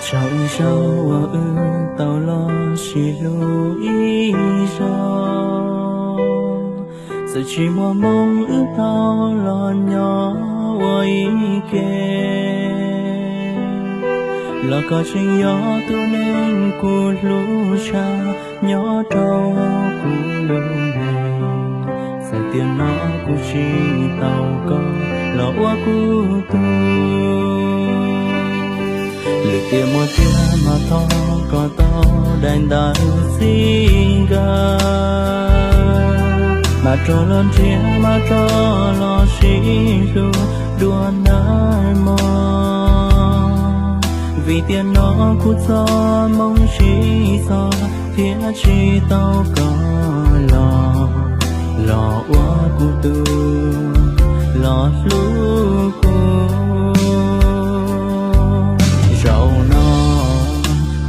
Tsam wb zaug uas wb tau los sib hlub ib zaug, txawm tsis muaj moo wb tau los nyob ua ib ke, los koj tseem yog tus neeg kuv hlub tshaj nyob rau kuv lub neej. Txawm tiam no kuv tsis tau koj los ua kuv tug, lwm tiam muaj tiag mas thov koj tau daim ntawv txij nkawm, mas rov los nrhiav mas rov los sib hlub dua ntawm mog. Vim tiam no kuv txoj moo sib txog thiab tsis tau koj los, los ua kuv tug, los hlub kuv. Zaum no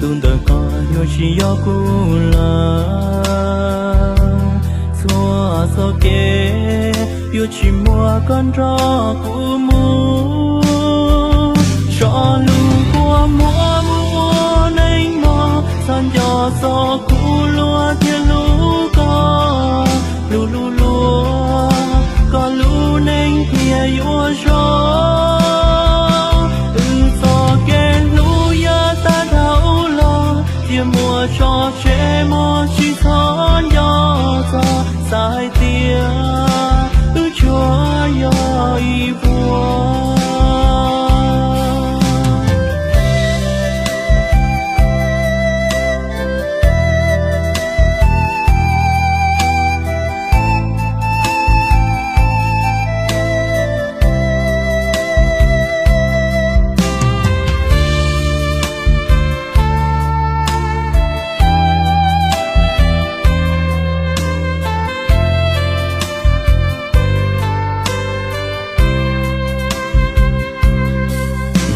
tus ntawm koj yuav tsis yog kuv lawm, txhua txoj kev yuav tsis muaj koj nrog kuv mus. Tso lus kua muag mus ua neej mog, txhob nco txog kuv luag thiab hlub koj. Hlub hlub luag, koj lub neej thiaj yuav zoo. Wb txoj kev hlub yav tag dhau los, cia muaj tso tseg mog, tsis txhob nco txog, xav hais tias wb tsuas yog ib vuag.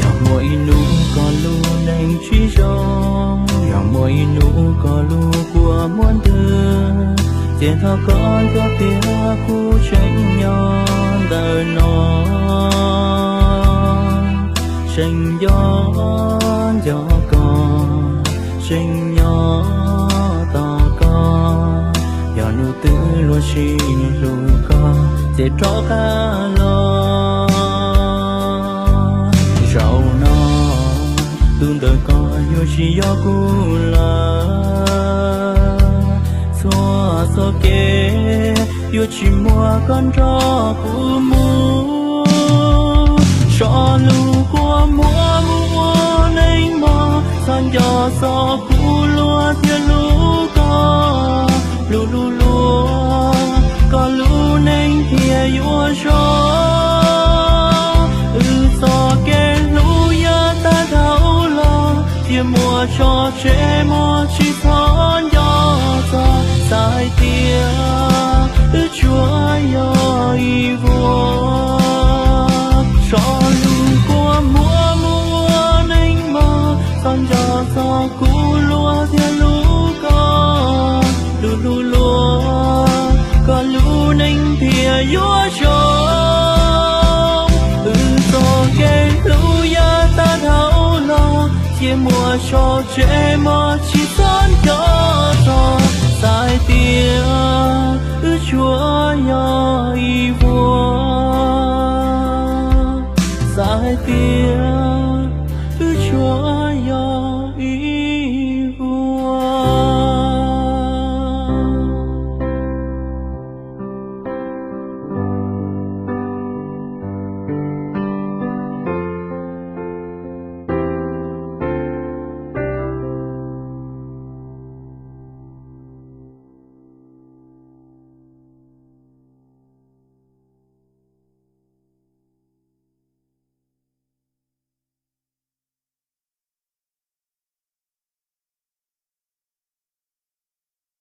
Yog muaj ib hnub koj lub neej tsis zoo, yog muaj ib hnub koj lub kua muag ntws, ces thov koj nco tias kuv tseem nyob ntawm no, tseem nco, nco koj, tseem nyob tos koj. Yog hnub twg luag sib hlub koj ces rov qab los. Zaum no tus ntawm koj yuav tsis yog kuv lawm, txhua txoj kev yuav tsis muaj koj nrog kuv mus. Tso lus kua muag mus ua neej mog, txhob nco txog kuv luag thiab hlub koj. Hlub hlub luag, koj lub neej thiaj yuav zoo. Wb txoj kev hlub yav tag dhau los, cia muaj tso tseg mog, tsis txhob nco txog, xav hais tias wb tsuas yog ib vuag. Tso lus kua muag mus ua neej mog, txhob nco txog kuv luag thiab hlub koj. Hlub hlub luag, koj lub neej thiaj yuav zoo. Wb txoj kev hlub yav tag dhau los, cia muaj tso tseg mog, tsis txhob nco txog, xav hais tias wb tsuas yog ib vuag. Xav hais tias wb tsuas